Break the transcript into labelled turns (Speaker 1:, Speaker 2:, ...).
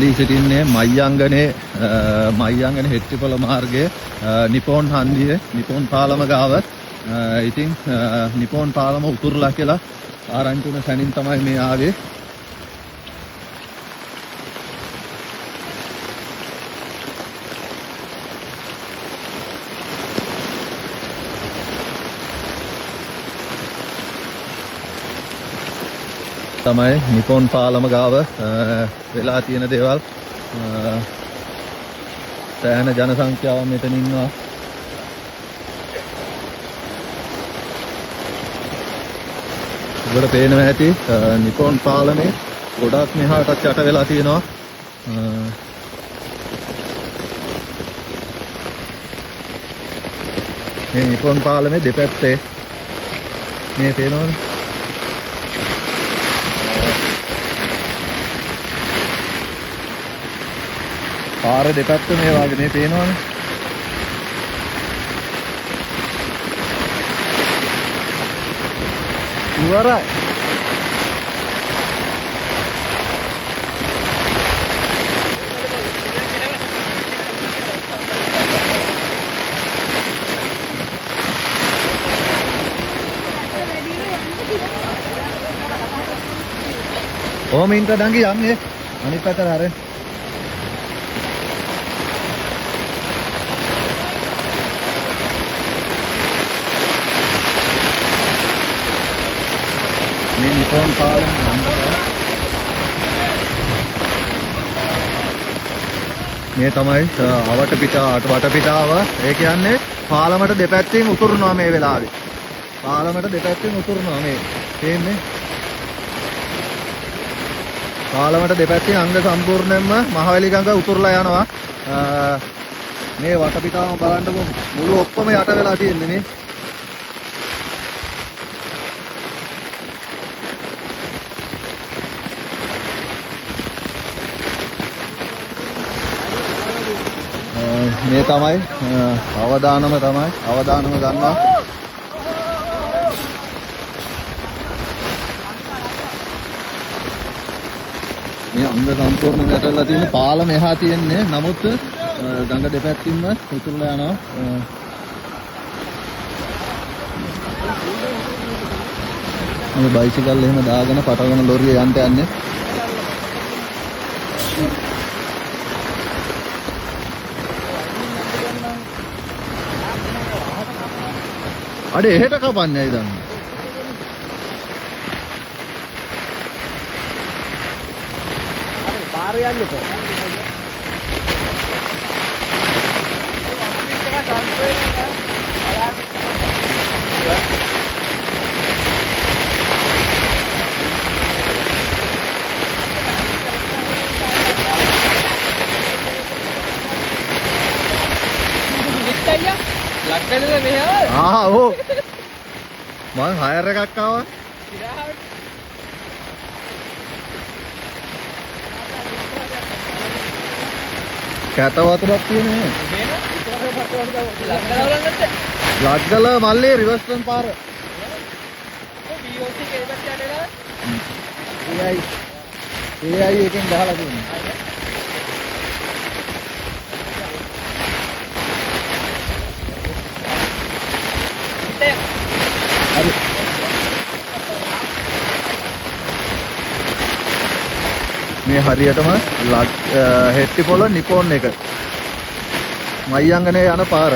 Speaker 1: දී සිටින්නේ මයංගනේ මයංගනේ හෙට්ටිපොළ මාර්ගයේ නිපෝන් හන්දියේ නිපෝන් පාලම ගාව. ඉතින් නිපෝන් පාලම උතුරලා කියලා ආරංචි වුණ සැනින් තමයි මේ ආවේ. තමයි නිපෝන් පාලම ගාව වෙලා තියෙන දේවල්. සෑහෙන ජන සංඛ්‍යාවක් මෙතන ඉන්නවා. ඔබට පේනවා ඇති නිපෝන් පාලමේ ගොඩක් මෙහාටත් යට වෙලා තියෙනවා. මේ නිපෝන් පාලමේ දෙපැත්තේ මේ පේනවනේ. පාර දෙපැත්ත මේ වගේ මේ පේනවනේ. ඉවරයි. ඔහොම ඉන්න දඟි යන් ඒ අනිත් පැත්තට හරෙන්න. මේ නිපෝන් පාලම මේ තමයි අවට පිටාවට වටපිටාව. ඒ කියන්නේ පාලමට දෙපැත්තෙන් උතුරනවා මේ වෙලාවේ. පාලමට දෙපැත්තෙන් උතුරනවා මේ. පේන්නේ? පාලමට දෙපැත්තෙන් අංග සම්පූර්ණයෙන්ම මහවැලි ගඟ උතුරලා යනවා. මේ වටපිටාවම බලන්නකො මුළු ඔක්කොම යට වෙලා තියෙන්නේ නේ. මේ තමයි අවදානම තමයි අවදානම ගන්නවා. මේ අංග සම්පූර්ණ වැටලා තියෙන පාලම එහා තියෙන්නේ. නමුත් ගඟ දෙපැත්තින්ම උතුරලා යනවා. මේ බයිසිකල් එහෙම දාගෙන පටවගෙන ලොරිය යන්න යන්නේ. අඩේ එහෙට කපන්නේ ඇයි දන්නේ?
Speaker 2: පාර යන්න එපා. ලක්කනද මෙහාව?
Speaker 1: ආ ඔව්. මං හයර් එකක් ආවා. කැත වතුරක් තියෙන නේ. ලක්ගල මල්ලේ රිවර්ස් කරන පාර. AI AI එකෙන් ගහලා තියෙනවා. හරි. මේ හරියටම හෙට්ටිපොළ නිපෝන් එක. මයංගනේ යන පාර.